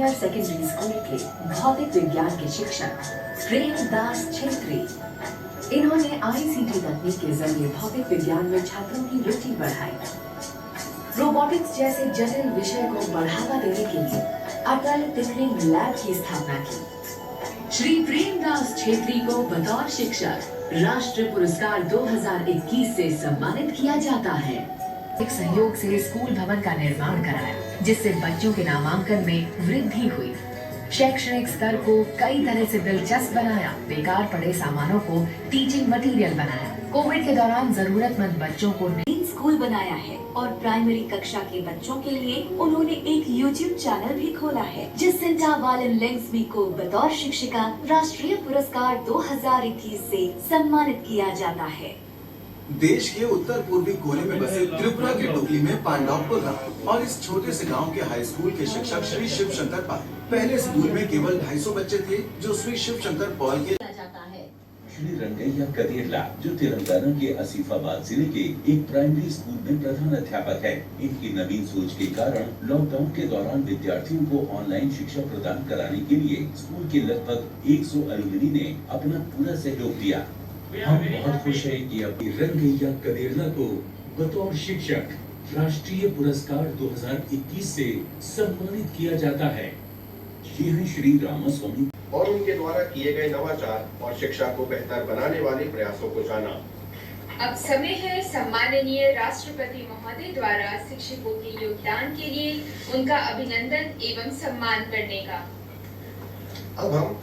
Senior secondary school के भौतिक विज्ञान के शिक्षक प्रेमदास छेत्री। इन्होंने आईसीटी तकनीक के जरिए भौतिक विज्ञान में छात्रों की रुचि बढ़ाई। रोबोटिक्स जैसे जटिल विषय को बढ़ावा देने के लिए अटल टिंकरिंग लैब की स्थापना की। श्री प्रेमदास छेत्री को बतौर शिक्षक राष्ट्रीय पुरस्कार 2021 से सम्मानित किया जाता है। एक सहयोग से स्कूल भवन का निर्माण कराया, जिससे बच्चों के नामांकन में वृद्धि हुई। शैक्षणिक स्तर को कई तरह से दिलचस्प बनाया। बेकार पड़े सामानों को टीचिंग मटेरियल बनाया। कोविड के दौरान जरूरतमंद बच्चों को तीन स्कूल बनाया है और प्राइमरी कक्षा के बच्चों के लिए उन्होंने एक यूट्यूब चैनल भी खोला है। जसिंटा वालन लेंग्समी को बतौर शिक्षिका राष्ट्रीय पुरस्कार 2021 से सम्मानित किया जाता है। देश के उत्तर पूर्वी कोने में बसे त्रिपुरा के टुकली में पांडवपुर गांव और इस छोटे से गांव के हाई स्कूल के शिक्षक श्री शिव शंकर पाल। पहले स्कूल में केवल 250 बच्चे थे, जो श्री शिव शंकर पॉल के किया जाता है। श्री रंगैया कदेरला, जो तेलंगाना के आसिफाबाद जिले के एक प्राइमरी स्कूल में प्रधान अध्यापक है। इनकी नवीन सोच के कारण लॉकडाउन के दौरान विद्यार्थियों को ऑनलाइन शिक्षा प्रदान कराने के लिए स्कूल के लगभग 100 अलुमनी ने अपना पूरा सहयोग दिया। हम बहुत खुश हैं कि अब रंगैया कदेरला को बतौर शिक्षक राष्ट्रीय पुरस्कार 2021 से सम्मानित किया जाता है। ये हैं श्री रामास्वामी और उनके द्वारा किए गए नवाचार और शिक्षा को बेहतर बनाने वाले प्रयासों को जाना। अब समय है सम्माननीय राष्ट्रपति महोदय द्वारा शिक्षकों के योगदान के लिए उनका अभिनंदन एवं सम्मान करने का। अब हम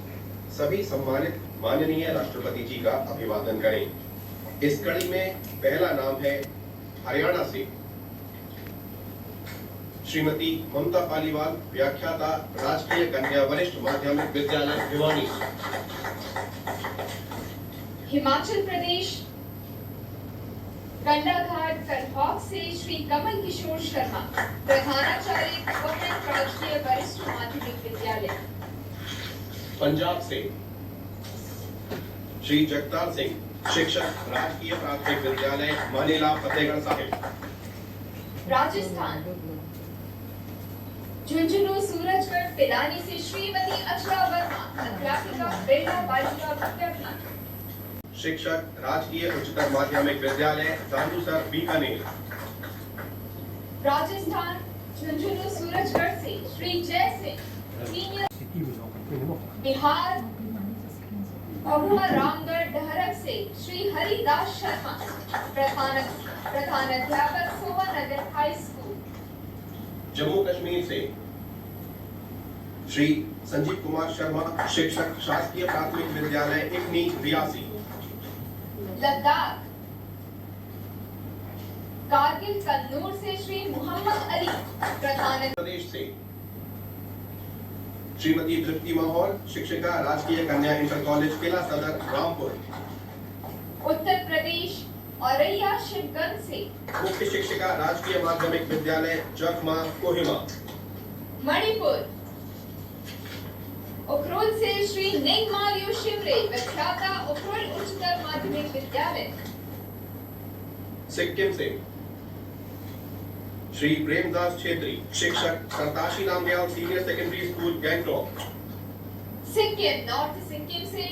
सभी सम्मानित माननीय राष्ट्रपति जी का अभिवादन करें। इस कड़ी में पहला नाम है हरियाणा से श्रीमती ममता पालीवाल, व्याख्याता, राजकीय कन्या वरिष्ठ माध्यमिक विद्यालय, भिवानी। हिमाचल प्रदेश, कंडाघाट करहौक से श्री कमल किशोर शर्मा, प्रधानाचार्य, गवर्नमेंट राजकीय वरिष्ठ माध्यमिक विद्यालय। पंजाब से श्री जगतार सिंह, शिक्षक, राजकीय प्राथमिक विद्यालय, मानेला, फतेहगढ़ साहिब। राजस्थान, झुंझुनू सूरजगढ़ पिलानी से श्रीमती अचला वर्मा, अध्यापिका, बिरला बालिका विद्यापीठ। शिक्षक, राजकीय उच्चतर माध्यमिक विद्यालय, दांदूसर, बीकानेर। राजस्थान, झुंझुनू सूरजगढ़ से श्री जय सिंह, सीनियर। बिहार, भभुआ रामगढ़ डहरक से श्री हरिदास शर्मा, प्रधान प्रधान अध्यापक, सोवानगर हाई स्कूल। जम्मू कश्मीर से श्री संजीव कुमार शर्मा, शिक्षक, शासकीय प्राथमिक विद्यालय, इकनी, रियासी। लद्दाख, कारगिल कन्नूर से श्री मोहम्मद अली, प्रधान प्रदेश से श्रीमती तृप्ति माहौर, शिक्षिका, राजकीय कन्या इंटर कॉलेज, किला सदर, रामपुर। उत्तर प्रदेश, औरैया शिवगंज से मुख्य शिक्षिका, राजकीय माध्यमिक विद्यालय, जखमा, कोहिमा। मणिपुर, उखरुल से श्री निंगमारियो शिवरे, विख्याता, उखरुल उच्चतर माध्यमिक विद्यालय। सिक्किम से श्री प्रेमदास छेत्री, शिक्षक, सरताशी Namgyal senior secondary school, Gangtok. Sikkim, north Sikkim से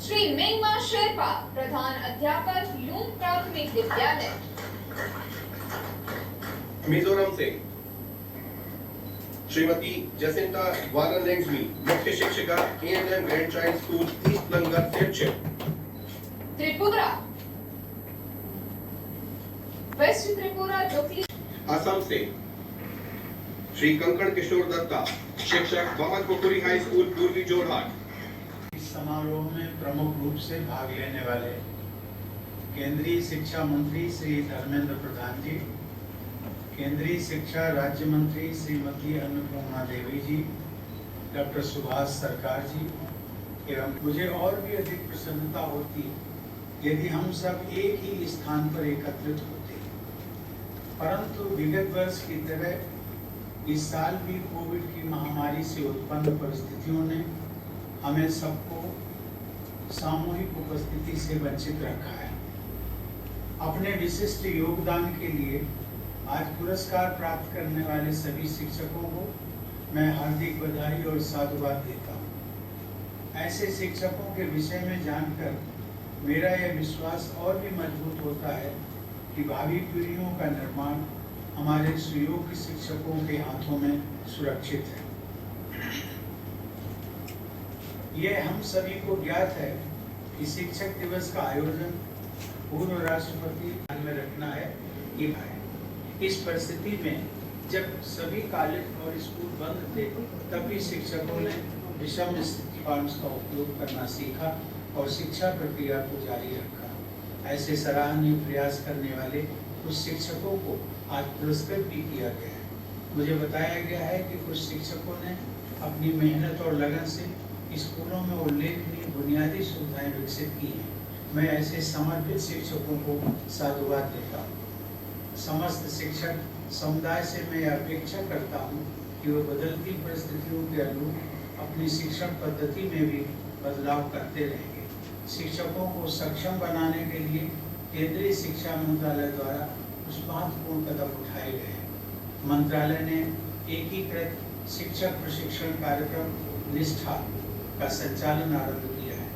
श्री मिंगमा शेरपा, प्रधान अध्यापक, लूम प्राथमिक विद्यालय। मिजोरम से श्रीमती जसिंता वालनलेंग्समी, मुख्य शिक्षिका, A&M grand child school, east Langar, Serchhip. Tripura, waste Tripura, Dokli. Assam से श्री कंकण किशोर दत्ता, शिक्षक, बमन पुकुरी हाई स्कूल, पूर्वी जोरहाट। इस समारोह में प्रमुख रूप से भाग लेने वाले केंद्रीय शिक्षा मंत्री श्री धर्मेंद्र प्रधान जी, केंद्रीय शिक्षा राज्य मंत्री श्रीमती अन्नपूर्णा देवी जी, डॉक्टर सुभाष सरकार जी एवं मुझे और भी अधिक प्रसन्नता होती यदि हम सब एक ही स्थान पर एकत्रित होते, परंतु विगत वर्ष की तरह इस साल भी कोविड की महामारी से उत्पन्न परिस्थितियों ने हमें सबको सामूहिक उपस्थिति से वंचित रखा है। अपने विशिष्ट योगदान के लिए आज पुरस्कार प्राप्त करने वाले सभी शिक्षकों को मैं हार्दिक बधाई और साधुवाद देता हूँ। ऐसे शिक्षकों के विषय में जानकर मेरा यह विश्वास और भी मजबूत होता है कि भावी पीढ़ियों का निर्माण हमारे सुयोग्य शिक्षकों के हाथों में सुरक्षित है। यह हम सभी को ज्ञात है कि शिक्षक दिवस का आयोजन पूर्व राष्ट्रपति ध्यान में रखना है कि इस परिस्थिति में जब सभी कॉलेज और स्कूल बंद थे, तब भी शिक्षकों ने विषम स्थिति का उपयोग करना सीखा और शिक्षा प्रक्रिया को जारी रखा। ऐसे सराहनीय प्रयास करने वाले कुछ शिक्षकों को आज पुरस्कृत भी किया गया है। मुझे बताया गया है कि कुछ शिक्षकों ने अपनी मेहनत और लगन से स्कूलों में उल्लेखनीय बुनियादी सुविधाएं विकसित की हैं। मैं ऐसे समर्पित शिक्षकों को साधुवाद देता हूँ। समस्त शिक्षक समुदाय से मैं यह अपेक्षा करता हूँ कि वे बदलती परिस्थितियों के अनुरूप अपनी शिक्षण पद्धति में भी बदलाव करते रहेंगे। शिक्षकों को सक्षम बनाने के लिए केंद्रीय शिक्षा मंत्रालय द्वारा कुछ महत्वपूर्ण कदम उठाए गए हैं। मंत्रालय ने एकीकृत शिक्षक प्रशिक्षण कार्यक्रम निष्ठा का संचालन आरंभ किया है,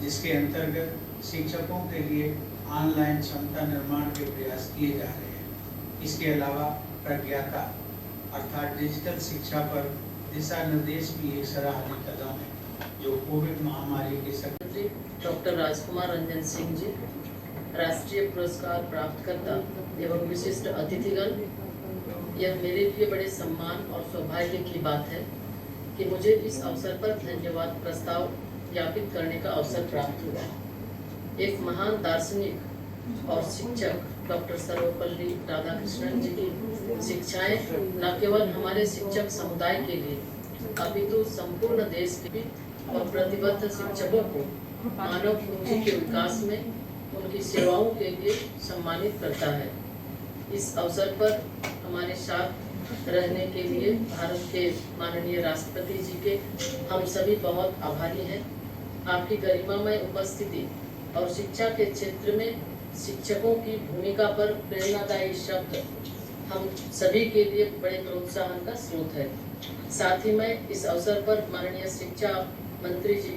जिसके अंतर्गत शिक्षकों के लिए ऑनलाइन क्षमता निर्माण के प्रयास किए जा रहे हैं। इसके अलावा प्रज्ञाता अर्थात डिजिटल शिक्षा पर दिशा निर्देश भी एक सराहनीय कदम है, जो कोविड महामारी के मंत्री डॉक्टर राजकुमार रंजन सिंह जी, राष्ट्रीय पुरस्कार प्राप्तकर्ता एवं विशिष्ट अतिथिगण, यह मेरे लिए बड़े सम्मान और सौभाग्य की बात है कि मुझे इस अवसर पर धन्यवाद प्रस्ताव ज्ञापित करने का अवसर प्राप्त हुआ। एक महान दार्शनिक और शिक्षक डॉक्टर सर्वपल्ली राधाकृष्णन जी की शिक्षाएं न केवल हमारे शिक्षक समुदाय के लिए अपितु संपूर्ण देश के और प्रतिबद्ध शिक्षकों को मानव पूंजी के विकास में उनकी सेवाओं के लिए सम्मानित करता है। इस अवसर पर हमारे साथ रहने के लिए भारत के माननीय राष्ट्रपति जी के हम सभी बहुत आभारी हैं। आपकी गरिमामय उपस्थिति और शिक्षा के क्षेत्र में शिक्षकों की भूमिका पर प्रेरणादायी शब्द हम सभी के लिए बड़े प्रोत्साहन का स्रोत है। साथ ही मैं इस अवसर पर माननीय शिक्षा मंत्री जी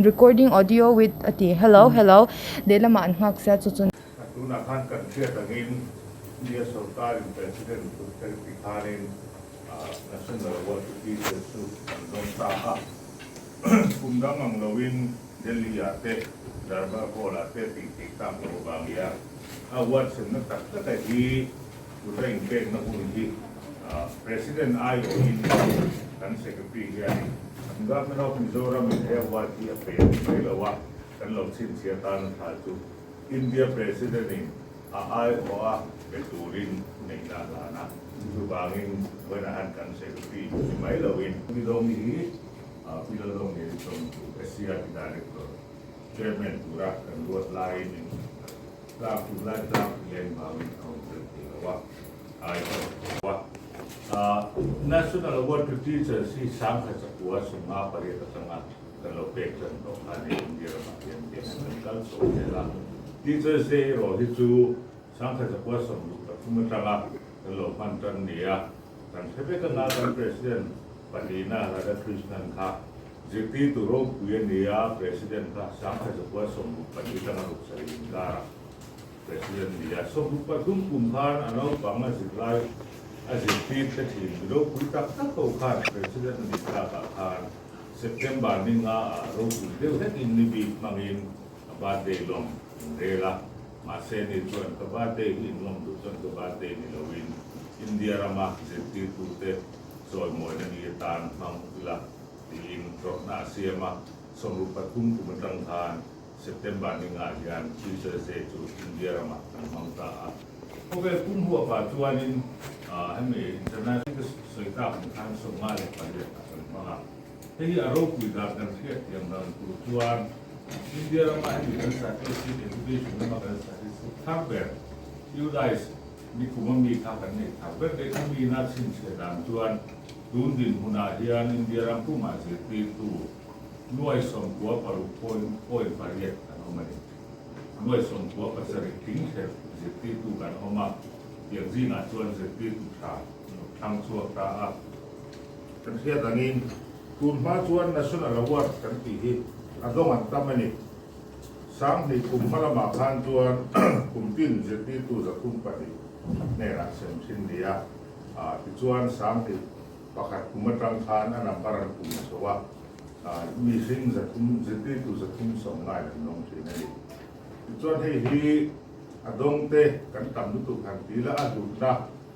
Recording audio with a ti hello hello lehlamah an nghak sia chu chu. Tunah khan kan hriat angin India sorkarin President Duterte khanin National Award to Teachers chu an dawn ta a. Kum dang ang loin Delhi ah te Darbar Hall ah te tih theih tak loh avang nia award semna tak tak a hi kuta inpekna hun hi President aiawhin kan Secretary hianin Government of Mizoram in he award hi a pe ni mai lo a, kan lo chhinchhiah tan a tha chu India President in a aiawh a pe turin neihna a hlan a, chuvangin vawiinah hian kan Secretary ni mai loin Mizomi hi Pi Laldawngliani Chawngtu SCRP Director, Chairman tura kan ruat laiin tlak tur lai tlak leng vangin a awm tel thei lo a, aiawh a. National Award to Teachers hi 1958 atanga kan lo pek tan tawh kha ni India ramah hian tiang hian kan kal chho zel a. Teachers Day erawh hi chu 1963 atanga kan lo hman tan ni a. Kan hre vek anga kan President pahnihna Radhakrishnan kha zirtirtu ropui a ni a, President kha 1962 atanga ruksa inkarah President ni a. 63 kum khan a naupang a zirlai a zirtir te thin mi ropui tak tak ho khan President a nih tlakah khan September ni nga ah ropui deuh hlekin ni bik hmangin a birthday lawm an rel a. Mahse ni chuan ka birthday hi in lawm duh chuan ka birthday ni loin India rama zirtirtute chawimawina ni atan hmang ila tiin rawtna a siam a. 63 kum atang khan September ni ngah hian Teachers Day chu India ramah kan hmang ta a. Khawvel pum huapah chuanin hemi International sawi tak ang khan 58 ah kan hmang a. Hei hi a ropui dan kan hriat thiam dan tur chuan India rama hemi kan statistic education lama kan statistic thar ber UDISE ni kum a mi kha kan nei thar ber te kha mi na chhinchhiah dan chuan tun dinhmunah hian India ram pumah zirtirtu Nuai 96 point point pariat kan awm a ni. Nuai 97 tling thlep zirtirtu kan awm a, tiang zingah chuan zirtirtu tha thlang chhuak ta a. Kan hriat angin tun hma chuan National Award kan tih hi a dawng an tam a ni. 2000 kum hma lamah khan chuan kum tin zirtirtu 302 hnenah sem thin ni a, tichuan 2001 kum atang khan a number an pum chho a, mihring 300, zirtirtu 390 an dawng thin a ni. Tichuan hei hi a dawngte kan tam lutuk han ti la, a hlutna,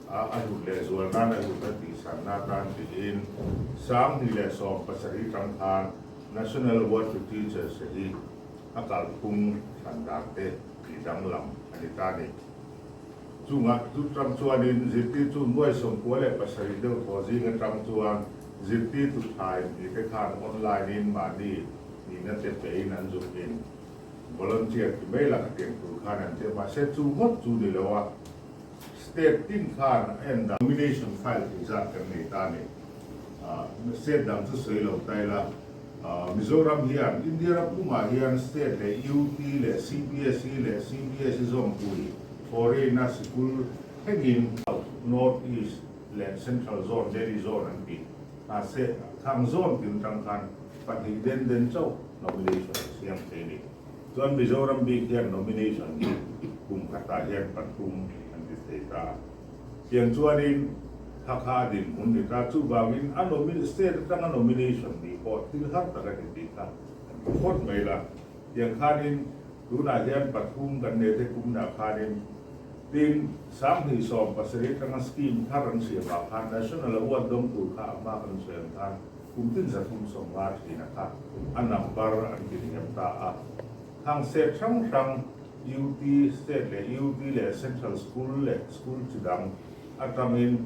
a hlut lehzual nan a hlutna tihsanna atan tiin 2017 tang khan National Award to Teachers hi a kalphung thlan dan te tih danglam a ni ta a ni. Chungah chu tang chuanin zirtirtu nuai 97 deuh thaw zing atang chuan zirtirtu tha in tih te khan online in mahni nihna te pein an zuk in volunteer ti mai la khatiang tur khan an che mahse chu ngawt chu ni lo a state tin khan a en dan nomination file thei zat kan nei ta a ni. State dang chu sawi lo ta ila Mizoram hian India ram pumah hian state leh UT leh CBSE leh CBSE zawmpui foreign a sikul thlengin South, North East leh Central Zone, Delhi Zone an ti. Mahse, khang zone tin tang khan pahnih den den chauh nomination a siam thei a ni. Chuan Mizoram bik hian nomination hi kum khatah hian pathum an ti thei ta a. Tiang chuanin Hakha a dinhmun ni ta, chuvangin a nomin state atanga nomination nih pawh thil har tak a ni tih kha an ti phawt mai la. Tiang khanin tunah hian pathum kan nei te kumnah khanin tin 2017 atanga scheme thar an siamah khan National Award dawng tur kha a hma kan sawi ang khan kum tin 350 thina kha a number an ti hniam ta a. Khang state hrang hrang UT state leh UT leh Central School leh School chi dang atangin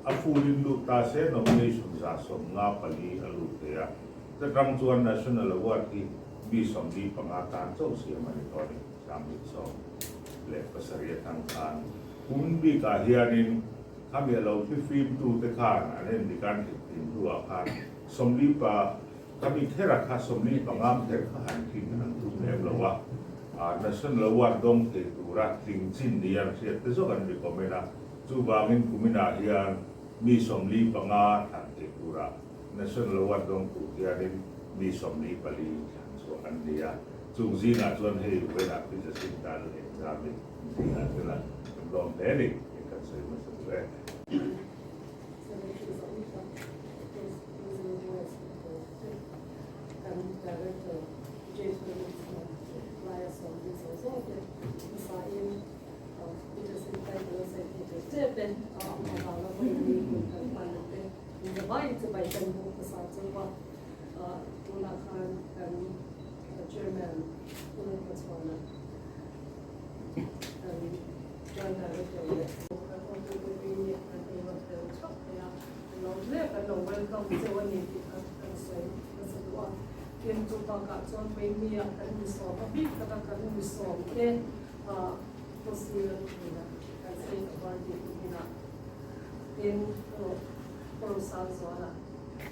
a full in lut ta se nomination 154 a lut thei a, chatang chuan National Award hi mi 45 tan chauh siam a ni tawh a ni, 2017 atang khan. Kum bikah hianin khami a lo thli fim tute khan an en dik an thli fim hnuah khan sawmli pa khami khera kha 45 kher kha han tling an tum lem lo a, National Award dawng thei tura tling chin ni an hriat te zawk an recommend a, chuvangin kuminah hian mi 45 thlan thei tura National Award dawng tur hianin mi 44 thlan chhuah an ni a, chung zingah chuan hei Uena pi Jacinta leh Zami zingah chuan an lawm hle a ni tih kan sawi hmasa duh e. Tin, Pu Rosangzuala,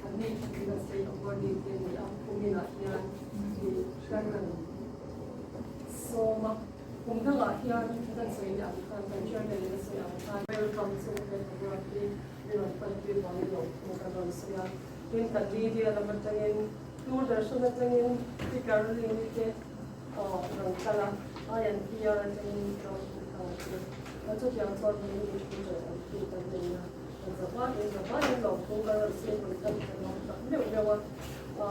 anni hi kan state awardee te a ni a, kuminah hian kan rawn sawm a. Kum dangah hian kan sawi leh ang khan, kan chairman in a sawi ang khan welcome chu he program hi min rawn pantir vangin lo thu kan rawn sawi a. Tin, kan media lam atangin, Doordarshan atangin Pi Caroline-i te rawn kal a, INPR atangin Ramthutthanga te, chutiang chuan community teacher an thu kan nei a. Kan zavaiin zavaiin lawmthu kan rawn sawi hawn kan kan awm tak meuh meuh a.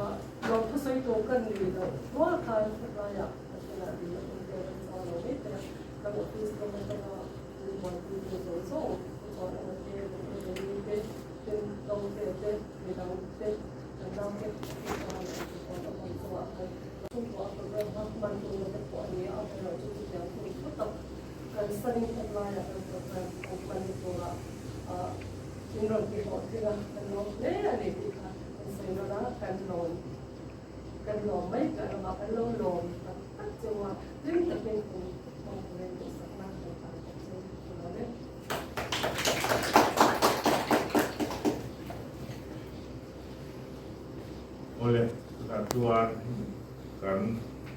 Lawmthu sawi tur kan ni loh rual khan hetlaiah Pathianah dil a awm te kan chang lo mai thei a. Kan office lam atanga min buaipuitu zawng zawng te chuan a awm te, Doctor te, Tin Dawngte te, midang te, kan naute office lama leh an chuan a hman chungah khan chhungkua a program kha hman tumna te pawh a ni a, amaherawhchu chutiang hun thu tak kan sanin hetlaiah kan program kan hman ni turah min rawn ti hlawhtling a, kan lawm hle a ni tih kha kan sawi nawlh a, kan lawm kan lawm mai piah lamah kan lo lawm tak tak cheu a, hlim takin kum hmang turin duhsakna kan tan bawk chu a lawm e. Awle, chutah chuan kan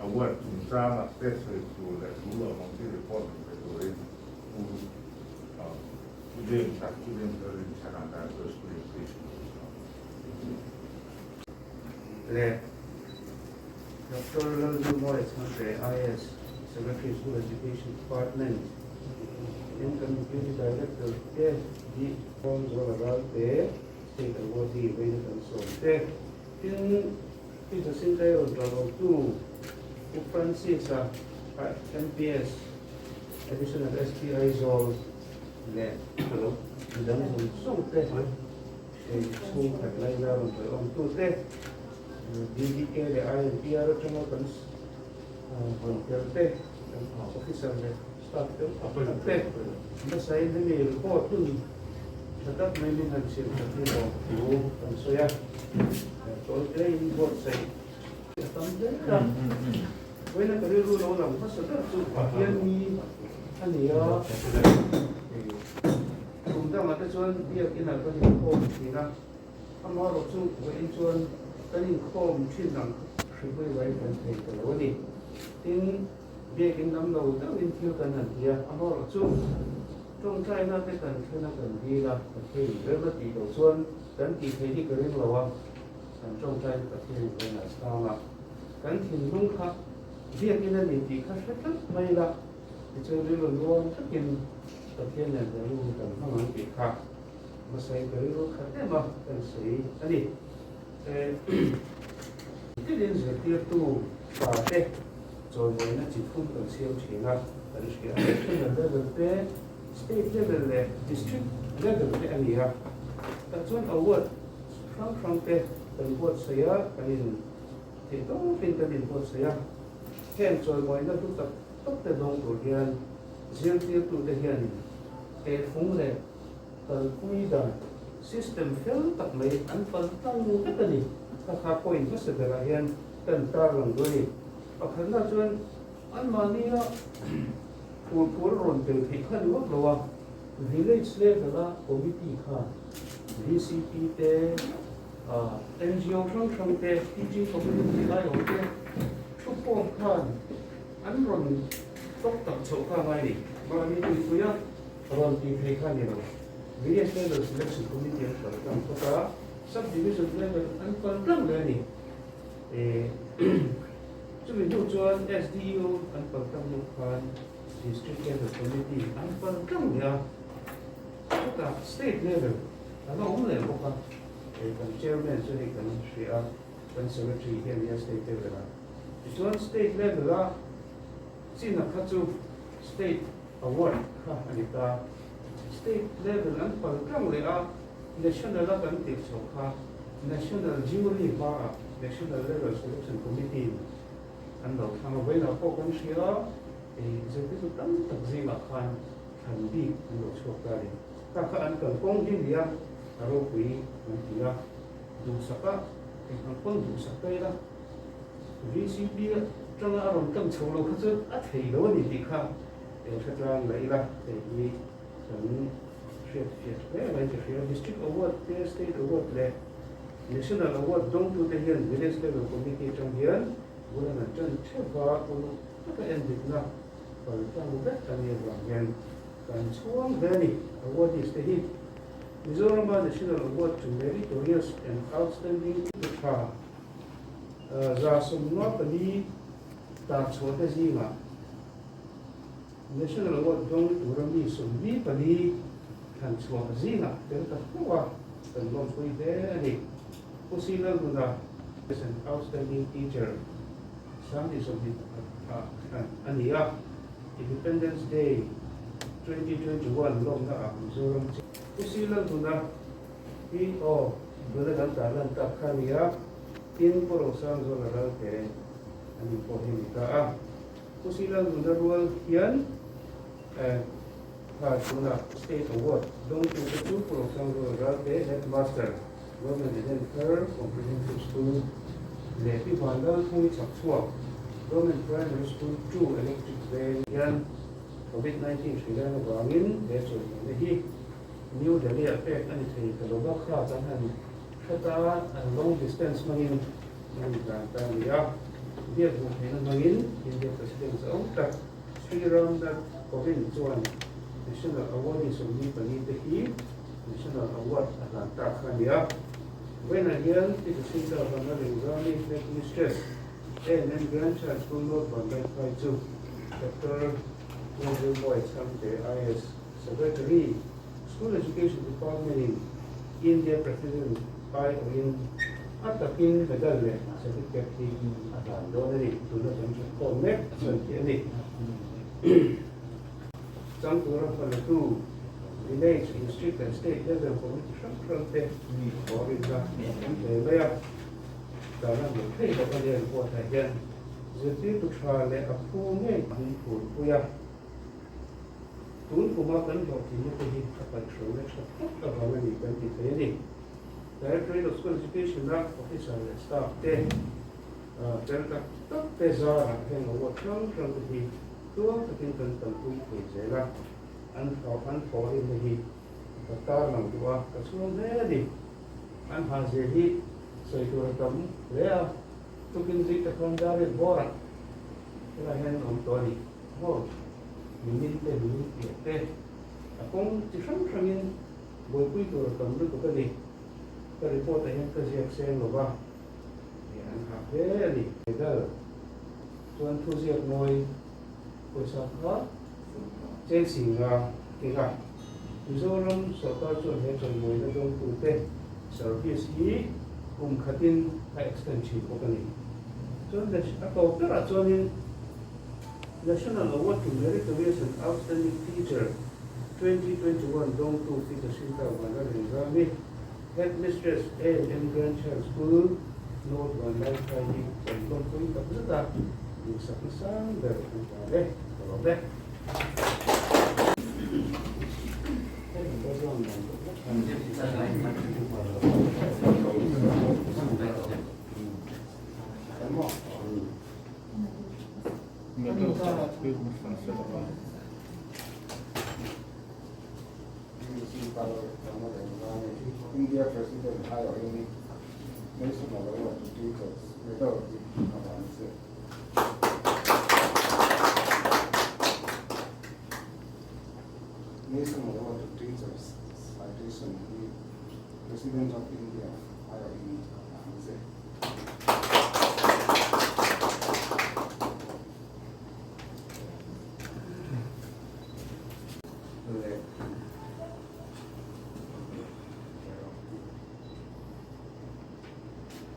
award chungchanga te sawi tur leh thu lo ang chi report rawn pe turin Pu Pu James-a, Pu James Lalrinchhana Director School Education Officer. Leh Doctor Lalzumawia Chhangte, IAS, Secretary School Education Department, tin kan Deputy Director te, Di Sawmzuala Ralte, State Awardee veina kan sawm te, tin Pi Jacinta i rawn ṭawlawmtu Pu Francis-a, MPS, Additional SP Aizawl leh midang zawng zawng te. Hei chhungkhat laila rawn ṭawihawmtu te, DDK leh INPR aṭanga kan hawn tel te, kan officer leh staff te tak te hmasain hemi report hun ṭha tak mai min han chhilh khat hi lawm thu kan sawi a, tawite in buatsaih a tam hle a. Vawiina ka rilru lo lang hmasa ber chu Pathian ni a ni a. Kum dangah te chuan biak inah kan inkhawm thin a, amaherawh chu vawiin chuan kan inkhawm thin ang hripui vai kan thei ta lo a ni. Tin, biak in lam lo deuhin thil kan han ti a, amaherawh chu tawngtaina te kan then a kan dil a, Pathian rem a tih loh chuan kan tih theih hi ka ring lo a, kan tawngtaina Pathian in a chhang a, kan thinlung kha biak in a ni tih kha hre tlat mai ila, tichuan rilru nuam takin Pathian nen rilru kan hmang ang tih kha hmasai ka rilru khat em a kan sawi a ni. Tilin zirtirtu pa te chawimawina chi thum kan siam thin a, kan hria a, national level te, state level leh district level te a ni a. Tah chuan award hrang hrang te kan buatsaih a, kan in theih tawpin kan in buatsaih a. Heng chawimawina hlu tak tak te dawng tur hian Zirtirtute hianin tehfung leh kalpui dan system fel tak mai an pal tlang vek a ni. Kha kha point hmasa berah hian kan tarlang duh a ni. Pakhatna chuan anmahnia phur phur a rawn tel theih kha ni vak lo a, village level a committee kha VCP te, NGO hrang hrang te, teaching community aiawh te thu pawm khan An rawn tawk tak chhoh kha ngai ni. Mahni tuipuia rawn tih thei kha ni lo. Village level selection committee an kal tlang phawt a, sub division level an kal tlang leh a ni. Chumi hnu chuan SDO an kal tlang hnu khan district level committee an kal tlang leh a, chutah state level a la awm leh bawk a. Kan chairman chu hei kan hria a, kan secretary hi a nia state level ah. Tichuan state level a chin a kha chu state award kha a ni ta. State level an pal tlang leh a, national a kan tirh chhoh kha national jury hmaah national level selection committee in an lo thlang a, vawiinah pawh kan hria a, zirtirtu tam tak zingah khan thlan bik an lo chhuak ta a ni. Kha kha an kalkawng hi a ni a, a ropui an ti a, duhsak a, engkang pawn duhsak ta ila. VCP atanga a rawn tlang chho lo kha chuan a thei lo a ni tih kha eng hre tlang la ila hei hi kan Hriat fiah hle mai ka hria. District Award te, State Award leh National Award dawngtute hian Village Level Committee atang hian bul an han tan theuh va, uluk taka endikna kal tlang vek a nih avang hian kan chhuang hle a ni. Awardees te hi Mizorama National Award to Meritorious and Outstanding tha 154 tar chhuah te zingah National Award dawng tura mi 24 thlan chhuah zingah tel ta fo a, kan lawmpui hle a ni. Pu Si Lalhuna is an outstanding teacher, 2021 ah thlan a ni a, Independence Day 2021 lawmna ah Mizoram chu. Pu Si Lalhuna hi aw tuna kan tarlan tak kha a ni a, tin Pu Rosangzuala Ralte a ni pawh hi a ni ta a. Pu Sila Nuna rual hian kha tuna State Award dawngtute chu Pu Rosangzuala Ralte, Headmaster, Government Eden Thar Comprehensive School leh Pi Vanlal Thungi Chhakchhuak, Government Primary School 2 Electric Veng hian Covid 19 hrileng avangin he chawlhmehna hi New Delhi-ah pek a ni thei ta lo va, kha kan han hre ta a, long distance hmangin an inhlan ta a ni a. Biak hmuh theihna hmangin India President zau tak Shri Ram Nath Kovind chuan National Awardee 44 te hi National Award a hlan tak kha a ni a. Vawiinah hian Pi Jacinta Vanlalengzami Headmistress ANM Grandchild School North Vanlaiphai chu Doctor Lalzirmawia Chhangte IS Secretary, School Education Department in India President aiawhin a takin medal leh certificate hi a hlan dawn a ni. Tuna kan that khawm mek a chhan khi a ni. Chang tura hmalatu Village, District leh State level committee hrang hrang te thawhrinna a awm hle mai a. Tana hmuh theih loh a nia report ah hian zirtirtu tha leh a phu ngei an phurpui a. Tun kuma kan hlawhtlinna te hi a kaihhruaina tha tak avang a ni kan ti thei a ni. Directorate of School Education-a officer leh staff te tel tak tak te zarah heng award hrang hrang te hi tluang takin kan kalpui thei zel a, an an thawhrimna hi ka tarlang duh a, ka chhuang hle a ni. An hahzia hi sawi tur a tam hle a, tukin zui te khan Dariat bawrah helai hian an awm tawh a ni. Maw? Nimin te, nimin piah te, a kawng chi hrang hrangin buaipui tur a tam lutuk a ni. Ka report ah hian ka ziak seng lo va, ih an hah hle a ni. Medal chuan thu ziak mawi pawisa kha chen singa ti kha. Mizoram sorkar chuan he chawimawina dawngtute service hi kum khatin a extend thin bawk a ni. Chuan a tawp berah chuanin National Award to Meritorious and Outstanding Teacher 2021 dawngtu Pi Jacinta Vanlalengzami, Headmistress A&M Grandchild School, North Vanlaiphai hi kan lawmpui tak zet a, duhsakna sang ber an ta le, ka lawm e. India President aiawhin National Award to Teachers medal hi a van che. National Award to Teachers citation hi President of India aiawhin a van che. Leh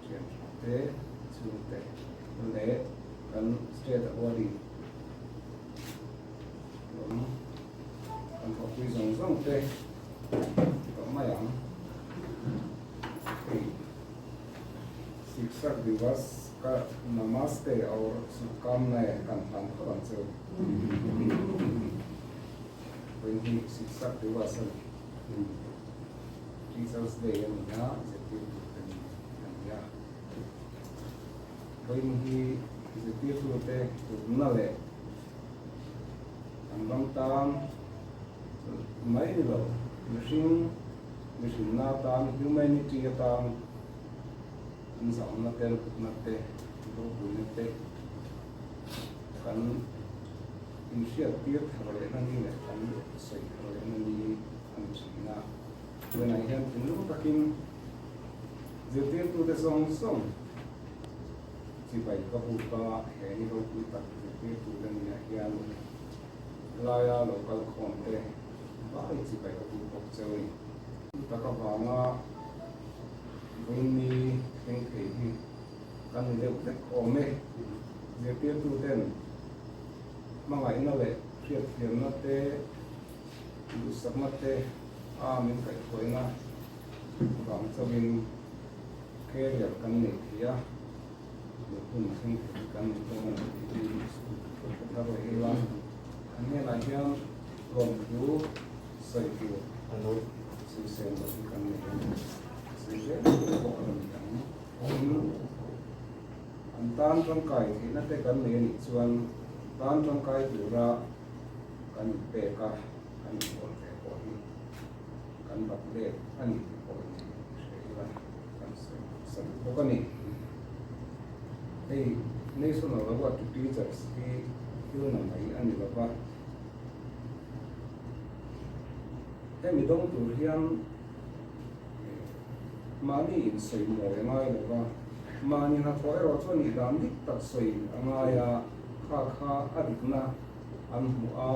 thian tha te chhungte leh kan state awardee lawm kan thawhpui zawng zawng te tawh mai ang. Hei Shikshak Divas ka Namaste aur Shubhkamnaye kan hlan phawt ang cheu. Vawiin hi Shikshak Divas a ni. Teachers Day a ni a, zirtirtu te ni a ni a. Vawiin hi zirtirtute hlutna leh an ram tan mai ni lo. Mihring mihrinna atan, humanity atan an zahawmna te, an hlutna te, ropuina te kan inhriattir thar lehna ni leh kan sawi thar lehna ni a ni thin a. Tunah hian thinlung takin zirtirtute zawng zawng chibai ka buk a, he ni ropui tak zirtirtute niah hian laia lo kal khawm te vai chibai ka buk bawk cheu a ni. Chu tak avanga vawiinni thleng thei hi kan ni deuh vek awm e. Zirtirtuten hmangaihna leh hriatthiamna te, duhsakna te a min kaihhruaina vang chauhin career kan neih theih a, duh hun thleng thei hi kan ni dawn a ni tih hi ka thar leh ila. An hnenah hian lawmthu sawi tur sawisel loh hi kan nei a ni. Sawi zel tur pawh a la ni ang. Tin, an tan tangkai theihna te kan nei a nih chuan tan tangkai tura kan inpek a, kan inhawn ve pawh hi kan bat let a ni tih pawh hi hre ila kan sawi sa duh bawk a ni. Hei National Award to Teachers hi thil na mai a ni lova, hemi dawng tur hian mahni insawi mawi a ngai lova, mahni hnathawh erawh chuan nih dan dik tak sawi a ngai a, kha kha a dikna an hmuh a,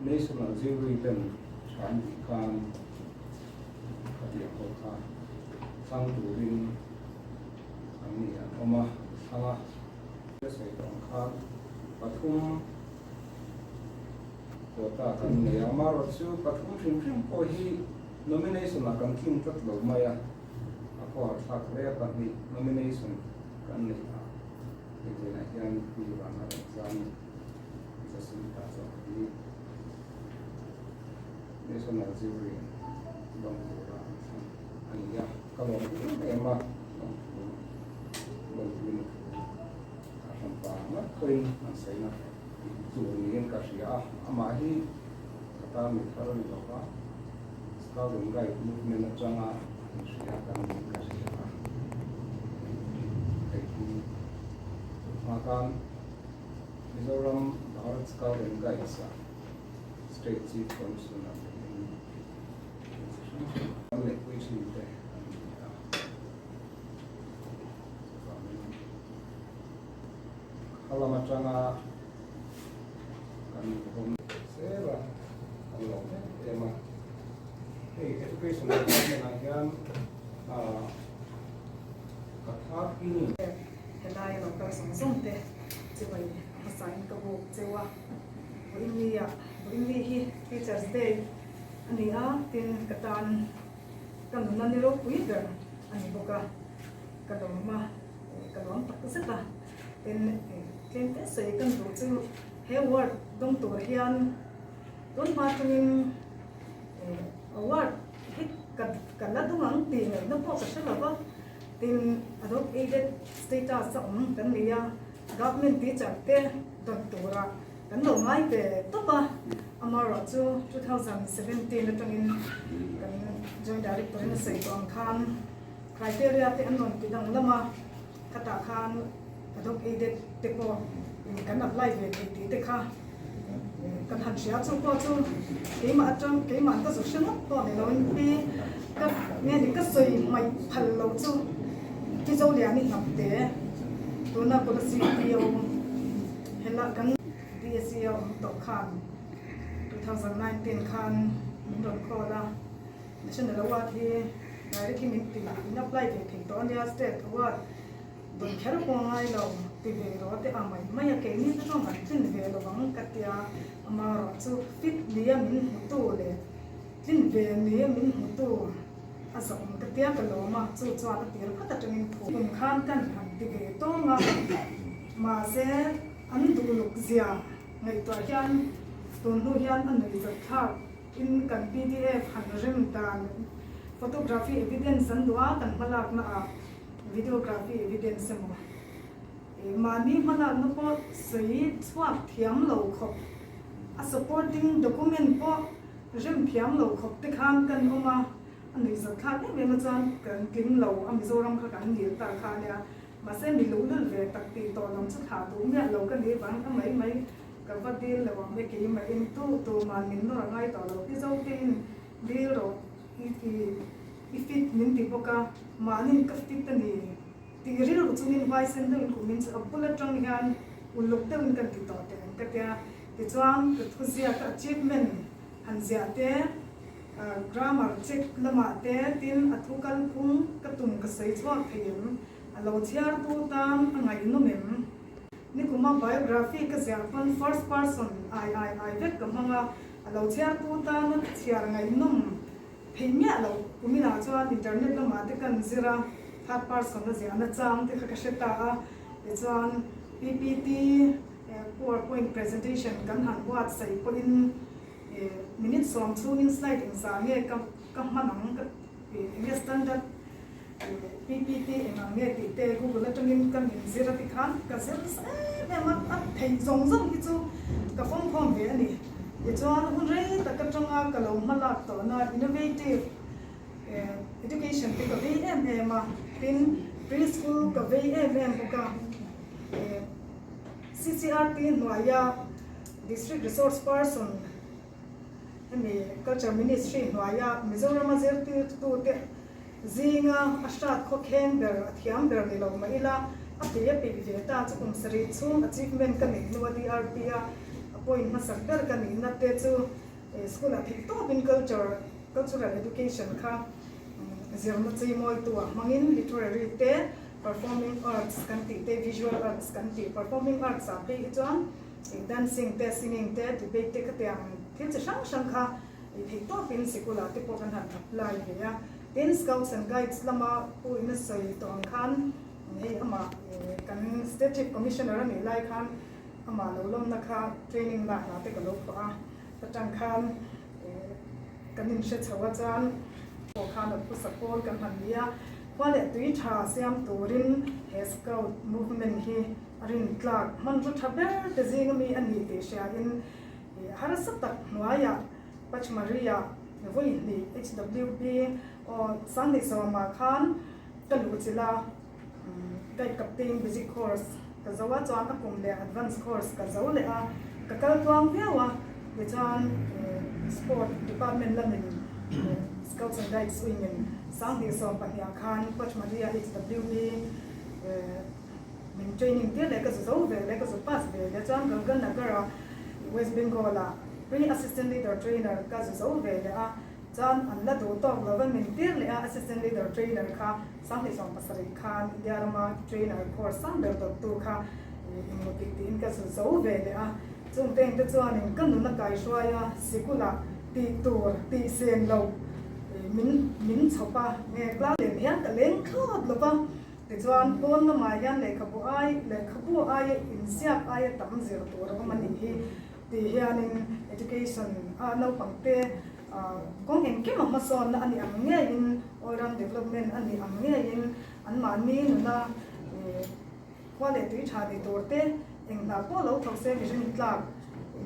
National Jury ten tha an tih khan a tih ang ho kha thlang turin an ni an awm a, an thlang a. Ka sawi tawh ang khan pathum quota kan nei a, amaherawhchu pathum hrim hrim pawh hi nomination ah kan tling tlat lo mai a, a khawharthlak hle a, pahnih nomination kan neih a. Hei vawiinah hian pi vana rawn zam Jacinta zawk hi National Jury lawm tura an thlang a ni a, ka lawm em em a, lawmthu lawmpuina thu a hranpa ngat pawhin an sawi na tur niin ka hria a, amah hi ka tan mi thar a ni lo va, Scout and Guide movement atanga inhria ka niin ka hria a. Hei hi hma khan Mizoram Bharat Scout and Guides ah State Chief Commissioner niin chi hrang hrang an neihpui thin te an ni a. Chuvangin khalam atanga kan hawm zel a, kan lawm em em a. Hei Education Department ah hian ka thar in. Helai lo kal zawng zawng te chibai hmasa in ka buk cheu a, vawiin ah vawiin ni hi Teachers Day a ni a, tin ka tan ka nuna ni ropui ber a ni bawk a, ka lawm a, ka lawm tak zet a. Tin, tlem te sawi kan duh chu he award dawng tur hian tun hma tangin award hi ka la dawng ang tih ngaihna pawh ka hre lo va. Tin, adult aided status a awm kan nei a, government teacher te dawn tura kan lo ngai ve tawp a. Amaherawh chu 2017 atangin kan joint director in a sawi tawh ang khan criteria te an rawn ti danglam a. Khatah khan adult aided te pawh in kan apply ve thei tih te kha kan han hria chu pawh chu keimah atang keimah an ka zawh hre ngawt pawh ni loin pi ka nge ni ka sawi hmaih phal lo chu Pi Zoliani hnam te tuna policy PO hela kan DSE a awm tawh khan 2019 khan min rawn call a. National Award hi direct hi min ti in apply ve thei tawh ania state award dawn kher pawh a ngai lo ti ve rawh te a mai mai a keini te chuan kan tlin ve lo ang ka tia amaherawh chu fit nia min hmutu leh tlin ve nia min hmutu a zawm ka tia ka lawm a chu chuan a tir khat atangin phu kum khan kan han ti ve tawng a mahse an duhluk zia ngaihtuah hian tun hnu hian a nuihzat thlak. Tin, kan pdf han rem dan photography evidence an duh a, kan hmalakna ah videography evidence emaw mahni hmalakna pawh sawi chhuak thiam lo khawp a supporting document pawh Rem thiam lo khawp te khan kan awm a, a nuihzat thlak em em a chuan kan tling lo a Mizoram kha kan nil ta kha ania. Mahse mi luhlul ve tak tih tawh lam chu thlah duh miah lo ka nih vang a mai mai ka va dil lo ang e keimah in tu tu man min nawr a ngai tawh lo pi zo te in dil rawh i i i fit min ti bawk a mahnin ka fit a ni tih rilru chungin huaisen deuhin kum in chu a bul atang hian uluk deuhin kan ti tawh teh ang ka tia. Tichuan, ka thuziak a achievement han ziah te, grammar check lamah te, tin a thu kalphung ka tum ka sawi chhuak thei em? A lo chhiartu tan a ngaihnawm em? Nikuma biography ka ziah pawn first person ai ai ai vek ka hmang a, a lo chhiartu tan a chhiar ngaihnawm thei miah loh. Kuminah chuan internet lamah te kan zir a, third person a ziahna chang te kha ka hre ta a, tichuan PPT, Powerpoint presentation kan han buatsaih pawhin minute sawm chhungin slide engzah nge ka ka hman ang ka enge standard PPT eng ang nge tih te Google atangin ka min zir a tikhan ka zir nasa em em a, a theih zawng zawng hi chu ka fawmkhawm ve a ni. Tichuan hun rei tak atanga ka lo hma lak tawhna innovative education te ka vei em em a, tin preschool ka vei em em bawk a. CCRP hnuaia District Resource Person hemi Culture Ministry hnuaia Mizorama zirtirtute zinga a hrat khawkheng ber, a thiam ber ni lo mah ila, a peih a peih ve ta chu kum sarih chhung achievement ka neih hnua DRP a appoint hmasak ber ka nihna te chu school-ah theih tawpin culture, cultural education kha zirna cheimawitu ah hmangin literary te Performing arts kan tih te, visual arts kan tih, performing arts ah phei hi chuan ih dancing te, singing te, debate te khatiang thil chi hrang hrang kha ih theih tawpin sikul ah te pawh kan han apply ve a. Tin, Scouts and Guides lama pu in a sawi tawh ang khan hei amah ih kan State Chief Commissioner a nih lai khan amah lo lawmna kha training lak lah te ka lo phuah a, ta tang khan ih kan inhre chho a chuan pawh khan a phusa pawl kan han ni a. Khua leh tui tha siam turin he Scout movement hi a rintlak hmanraw tha ber te zinga mi a ni tih hriain harsa tak hnuaiah Pachmarhi-ah vawi hnih HWB aw Sanghnih sawmah khan ka luh chilh a, Guide Captain Basic Course ka zo a, chuan a kum leh Advance Course ka zo leh a, ka kal tluang viau a, tichuan Sport Department lamin Scouts and Guides wing-in 2012ah khan Coach Maria HWB min training tir leh ka zu zo ve leh ka zu pass ve leh chuan Ganganagar-a West Bengal-ah Pre-Assistant Leader Trainer ka zu zo ve leh a, chuan an la duh tawk lo va min tir leh a Assistant Leader Trainer kha 2017 khan India rama trainer course sang ber dawttu kha inmutik tiin ka zu zo ve leh a, chung te engte chuanin ka nun a kaihruai a, sikula tih tur tih sen lo min min chhawp a, nge class lem hian ka leng thlawt lo va, tichuan pawn lamah hian lehkhabu ai lehkhabu aia inziak aia tam zir tur a awm a nih hi tih hianin education a naupangte kawng engkim a hmasawnna a nih ang ngeiin all round development a nih ang ngeiin anmahni nuna Khua leh tui tha ni tur te, eng hna pawh lo thawk se mi rintlak,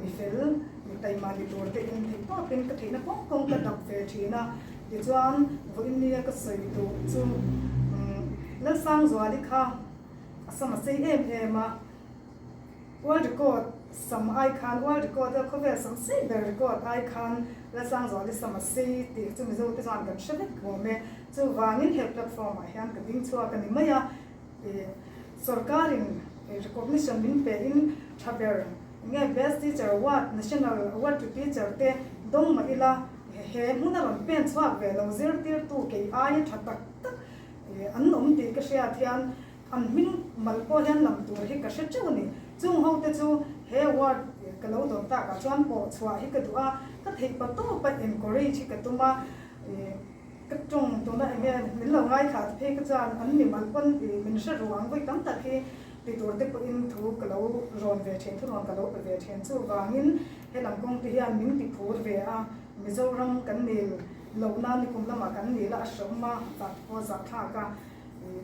mi fel, mi taima ni tur te in theih tawpin ka theihna kawng kawng ka dap ve thin a. Tichuan, vawiin nia ka sawi duh chu Lalsangzuali kha a sam a sei em em a, World record sam ai khan, world record a khawvel sam sei ber record ai khan Lalsangzuali sam a sei tih chu Mizo te chuan kan hre vek awm e. Chuvangin he platform ah hian ka ding chhuak a ni mai a. Sorkarin recognition min pe in tha ber nge Best Teacher Award, National Award to Teacher te dawng mah ila he hmun a rawn pen chhuak ve lo zirtirtu kei aia tha tak tak an awm tih ka hriat hian an hming mal pawh hian lam tur hi ka hre teuh a ni. Chung ho te chu he award ka lo dawn takah chuan pawh chhuah hi ka duh a, ka theih pa tawpa encourage hi ka tum a. Ka tawng tuna eng nge min lo ngaithla te phei ka chuan an mi mal pawn i min hre ru ang vawi tam tak hi ti tur te pawhin thu ka lo rawn ve thin, thu rawn ka lo pe ve thin. Chuvangin he lam kawng te hian min ti phur ve a, Mizoram kan nil lohna nikum lamah kan nil a, a hreawm a, zah pawh a zahthlak a,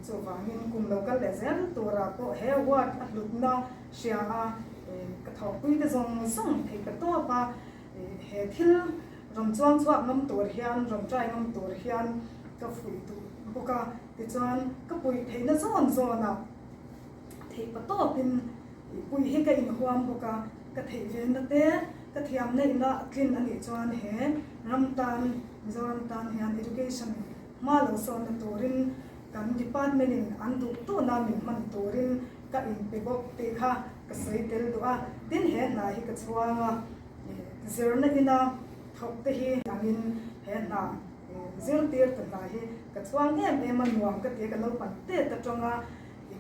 chuvangin kum lo kal leh zel turah pawh he award a hlutna hria a, ka thawhpui te zawng zawng theih ka tawp a, he thil. Rawn chuang chhuak ngam tur hian, rawn try ngam tur hian ka fuih duh bawk a. Tichuan, ka puih theihna zawn zawnah theih pa tawpin puih hi ka inhuam bawk a. Ka theih venna te, ka thiamna ina tlin a nih chuan he ram tan, Mizoram tan hian education hma lo sawnna turin kan department in an duh duhna min hman turin ka inpe bawk tih kha ka sawi tel duh a. Tin, he hna hi ka chhuang a. Zirna ina thawk te hi angin he hna zirtir ta hna hi ka chhuang em em a, nuam ka ti a, ka naupang tet atanga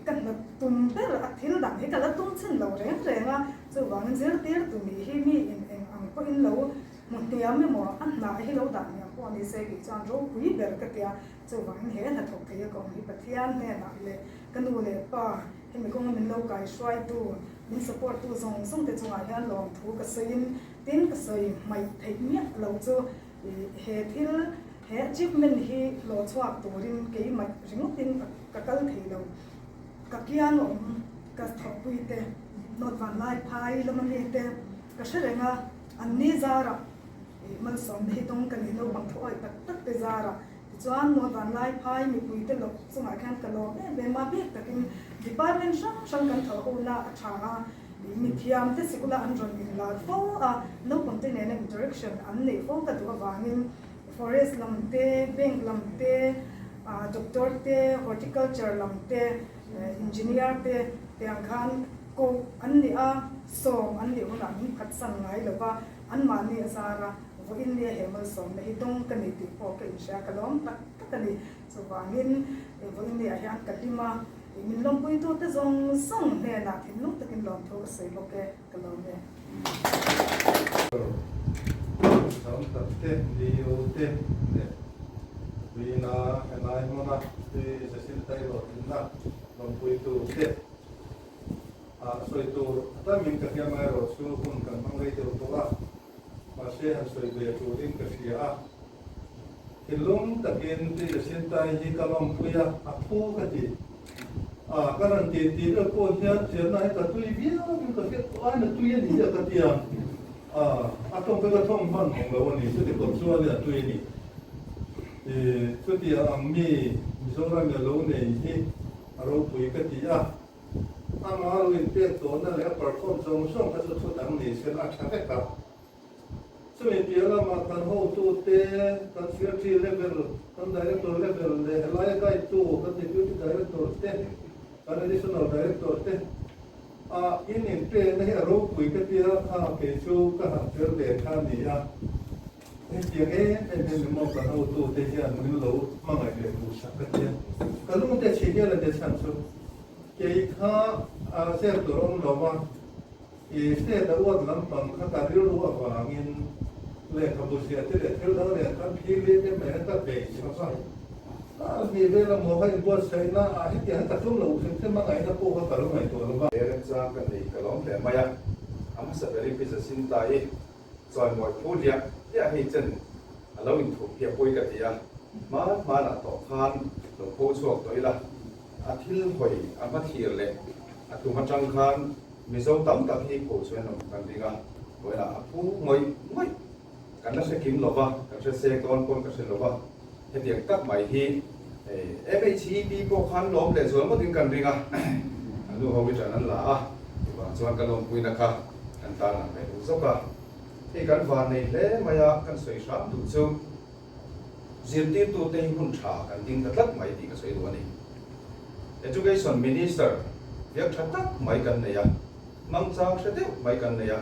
ka hna tum ber a, thil dang hi ka la tum chhin lo reng reng a, chuvangin zirtir tu nih hi mi in eng ang pawhin lo hmu hniam emaw a hna hi lo dah hniam pawh ni se tih chuan ropui ber ka ti a, chuvangin he hna thawk thei a ka awm hi Pathian hnenah leh ka nu leh pa Hemi kawnga min lo kaihruaitu, min support tu zawng zawng te chungah hian lawmthu ka sawiin tin ka sawi hmaih theih miah lo chu he thil, he achievement hi hlawh chhuak turin keimah ringawtin ka kal thei lo. Ka kiang a awm, ka thawhpui te, North Vanlaiphai lama mi te ka hre reng a, an ni zarah malsawmna hi dawng ka nih naupang thuawih tak tak te zarah Tichuan, North Vanlaiphai mipuite lawk chungah khian ka lawm em em a, bik takin department hrang hrang kan thawh hona a tha a, mithiamte sikula an rawn inlar fo a, naupangte nena interaction an neih fo ka duh avangin forest lam te, bank lam te, doctor te, horticulture lam te, engineer te tiang khan koh an nih a, sawm an nih hunah min phatsan ngai lo va, anmahni a zar a. Vawiin nia he malsawmna hi dawng ka ni tih pawh ka inhria, ka lawm tak tak a ni. Chuvangin vawiin niah hian ka hlim a, min lawmpuitute zawng zawng hnenah thinlung takin lawmthu ka sawi bawk e, ka lawm e. Zam tak te, DO te leh Tuina helai hmuna tui Jacinta i hlawhtlinna lawmpuitu te ah sawi tur a tamin ka hriam erawh chu hun kan hmang rei deuh tawh a. Mahse han sawi ve turin ka hria a, thinlung takin Pi Jacinta-i hi ka lawmpui a, a phu ka ti. A, ka rawn tih tih vel pawh hian zirna hi ka tui viauin ka hriat tawh aiin a tui a ni hi a ka ti a, a, a tawng te ka thawng hman awm lo a ni, chuti kawp chuan a tui a ni. I, chutia ang mi Mizoram i a lo nei hi a ropui ka ti a. Amah lo inpek tawhna leh a perform zawng zawng kha chu thu dang ni sela a tha vek a. Chumi piah lamah kan hotute, kan secretary level, kan director level leh helaia guide tu kan deputy director te, kan additional director te a in inpekna hi a ropui ka tia kha kei chu ka han tel ve kha a ni a. Hetiang em em hian mimaw kan hotute hian min lo hmangaih leh duhsak ka tia. Ka lungte chhi hial a tia chhan chu kei kha a zep tur awm lo va, i state a uat lampang kha ka rilru avangin lehkhabu ziah te leh thil dang nen khan phir lian em mai ka bei chho va. Kar hnih vel a maw ka inbuatsaihna ah hetiang hian ka tum lo hrim hrim a ngaihna pawh kha ka lo ngaihtuah lo va. He remchang ka nei ka lawm hle mai a, a hmasa berin Pi Jacinta-i Chawimawi phu hliah hliah hei chen a lo inthup hi a pawi ka ti a, hman hmanah tawh khan lo pho chhuak tawh ila, a thil hawi a hma thlir leh a tum atang khan Mizo tam tak hi pho chuan awm kan ring a, vawiinah a phu ngawih ngawih kan la hre kim lo va, kan hre sek dawn pawn ka hre lo va, hetiang tak mai hi MHEP pawh khan lawm leh zual ngawtin kan ring a, an nu ho hi ṭan an la a, chuvang chuan ka lawmpuina kha. Kan tan ang ve duh zawk a, hei kan van nei hle mai a, kan sawi hram duh chu zirtirtute hi hun tha kan ding ta tlat mai tih ka sawi duh a ni. Education Minister biak tha tak mai kan nei a, hmangchang hre deuh mai kan nei a,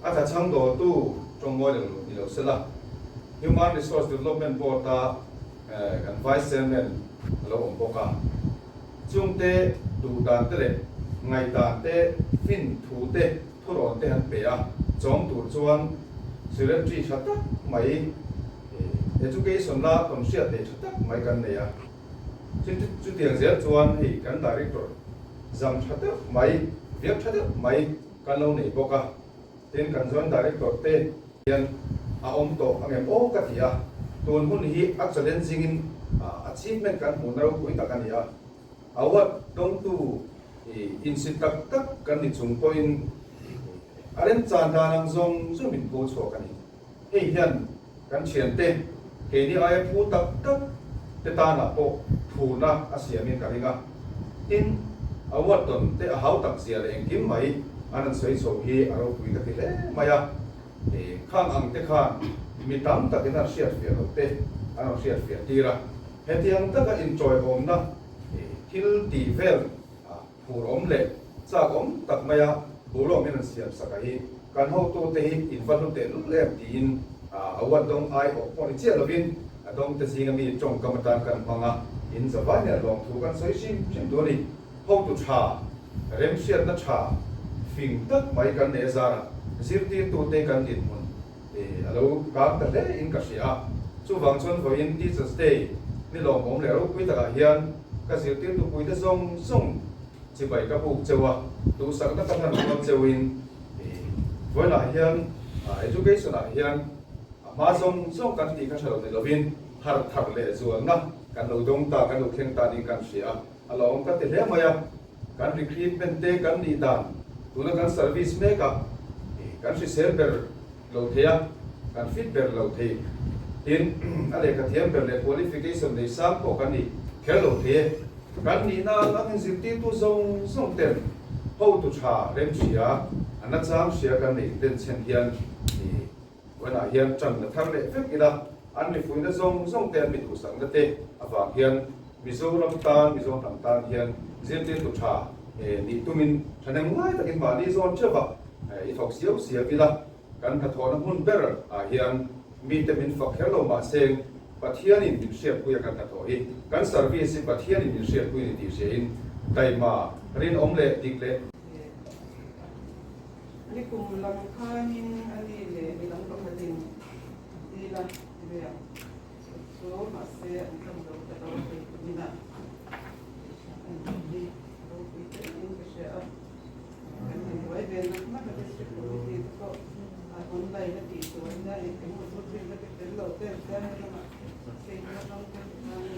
a tha chhang dawltu tawngmawi lo ni lo sela, Human Resource Development Board-a kan Vice Chairman a lo awm bawk a. Chungte duh dan te leh ngaihdan te, fin thu te, thurawn te han pe a, chawm tur chuan secretary tha tak mai, education la tawn hriat nei tha tak mai kan nei a. Chutiang zel chuan hei kan director zam tha deuh mai, viak tha deuh mai kan lo nei bawk a. Tin, kan joint director te hian a awm tawh ang em aw ka ti a, tun hun hi a challenging in achievement kan hmuhna ropui tak a ni a, award dawngtu insit tak tak kan ni chung pawhin a remchan dan ang zawng zawng min pho chhuak a ni. Hei hian. Kan thiante keini aia phu tak tak te tanah pawh phurna a siamin ka ring a. Tin, award tawn te a hau tak zia leh engkim mai an rawn sawi chho hi a ropui ka ti hle mai a. Khang ang te khan mi tam takin an hriat fiah loh te an rawn hriat fiah tir a. Hetiang taka inṭawihawmna thil tih vel phur awm leh chak awm tak maia boruak min rawn siam sak a hi kan hotute hi in va hlu teh lul em tiin award dawng ai awh pawh ni chiah lovin a dawngte zinga mi tawngkam atan kan hmang a, in zavai nen lawmthu kan sawi hrim hrim duh a ni. Hotu tha, remhriatna tha fing tak mai kan nei a zarah zirtirtute kan dinhmun a lo kang ta hle in ka hria a, chuvang chuan vawiin Teachers Day ni lawmawm leh ropui takah hian ka zirtirtu puite zawng zawng chibai ka buk cheu a, duhsakna ka hlan rual cheuin vawiinah hian Education ah hian a hma zawng zawng kan tih kha tha lo ni lovin harh thar leh zualna kan lo dawng ta, kan lo thleng ta niin kan hria a, a lo awm ka ti hle mai a. Kan recruitment te kan nih dan tuna kan service mek a, kan hrisel ber lo thei a, kan fit ber lo thei. Tin, a lehkha thiam ber leh qualification nei sang pawh kan ni kher lo thei e. Kan nihna ang angin zirtirtu zawng zawng ten hotu tha remhria, a nachang hria kan neih denchhen hian Vawiinah hian ṭan la thar leh vek ila, an mifuina zawng zawng te an mi duhsakna te avang hian Mizoram tan, Mizo hnam tan hian zirtirtu ṭha nih tumin ṭhahnem ngai takin mahni zawn ṭeuh a, i thawk siau siau ila, kan hnathawhna hmun ber ah hian mite min fak kher lo mahse Pathianin min hriatpui a kan hnathawh hi kan service hi Pathianin min hriatpui a ni tih hriain taima rinawm leh dik leh Nikum lam khanin a ni leh midang pakhatin an dil a ti ve ang. Chu chu mahse an tlawm lo ta lo hei kuminah an hi ropui tein ka hria a. Kan han buai ve nak nak a district committee te pawh online a tih tur ania engemaw chu rinna te fel lo te an tia helamah state lam te khan.